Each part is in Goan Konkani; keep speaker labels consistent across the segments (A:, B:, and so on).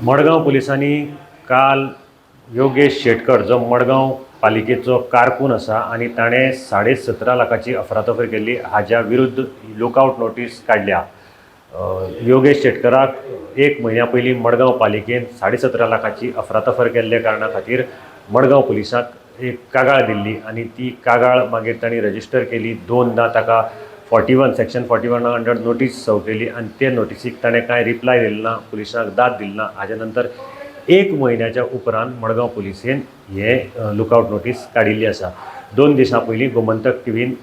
A: मडगांव पुलिसांनी काल योगेश शेटकर जो मडगांव पालिकेचो कारकून आसा आनी ताणें 17.5 लाखाची अफरातफर केल्ली, हाज्या विरुद्ध लुकआवट नोटीस काडल्या. योगेश शेटकराक एक म्हयन्या पयलीं मडगांव पालिकेन 17.5 लाखाची अफरातफर केल्ल्या कारणा खातीर मडगांव पुलिसांक एक कागाळ दिल्ली आनी ती कागाळ मागीर तांणी रजिस्टर केली. दोनदां ताका 41, section 41 under notice serve केली आनी ते नोटीसीक ताणें कांय रिप्लाय दिलो ना, पुलिसांक दाद दिली ना. हाजे नंतर एक म्हयन्याच्या उपरांत मडगांव पुलिसेन हे लुकआवट नोटीस काडिल्ली आसा. 2 दिसां पयलीं गोमंतक टिवीन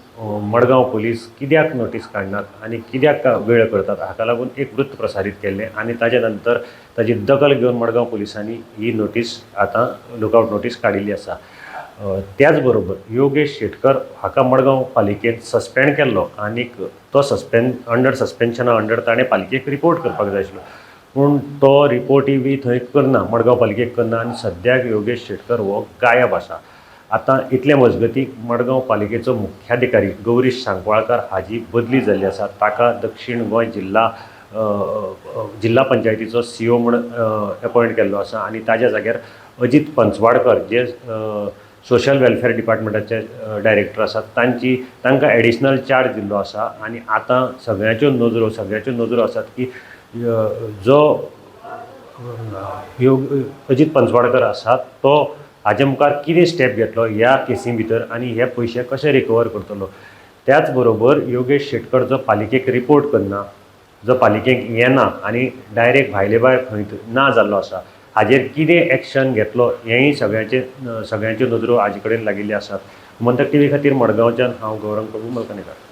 A: मडगांव पुलीस कित्याक नोटीस काडनात आनी कित्याक वेळ करतात हाका लागून एक वृत्त प्रसारीत केल्लें आनी ताजे नंतर ताजी दखल घेवन मडगांव पुलिसांनी ही नोटीस, आतां लुकआवट नोटीस काडिल्ली आसा. त्याच बरोबर योगेश शेटकर हाका मडगांव पालिकेन सस्पेंड केल्लो आनीक तो अंडर सस्पेन्शना अंडर ताणें पालिकेक रिपोर्ट करपाक जाय आशिल्लो, पूण तो रिपोर्टय बी थंय करना, मडगांव पालिकेक करना आनी सद्याक योगेश शेटकर हो गायब आसा. आतां इतले मजगतीं मडगांव पालिकेचो मुख्याधिकारी गौरीश सांकवाळकर हाजी बदली जाल्ली आसा. ताका दक्षीण गोंय जिल्हा अ, अ, जिल्हा पंचायतीचो सीईओ म्हूण एपॉयंट केल्लो आसा आनी ताज्या जाग्यार अजीत पंचवाडकर जे सोशल वेलफेअर डिपार्टमेंटाचे डायरेक्टर आसात, तांकां एडिशनल चार्ज दिल्लो आसा. आनी आतां सगळ्यांच्यो नजरो आसात की जो अजीत पंचवाडकर आसा तो हाजे मुखार कितें स्टेप घेतलो ह्या केसी भितर आनी हे पयशे कशे रिकवर करतलो. त्याच बरोबर योगेश शेटकर जो पालिकेक रिपोर्ट करना, जो पालिकेक येना आनी डायरेक्ट भायले भायर खंय ना जाल्लो आसा, हाजेर कितें एक्शन घेतलो हेंय सगळ्यांच्यो नजरो हाजे कडेन लागिल्ल्यो आसात. गोमंतक टिवी खातीर मडगांवच्यान हांव गौरंग प्रभू मलकनेकार.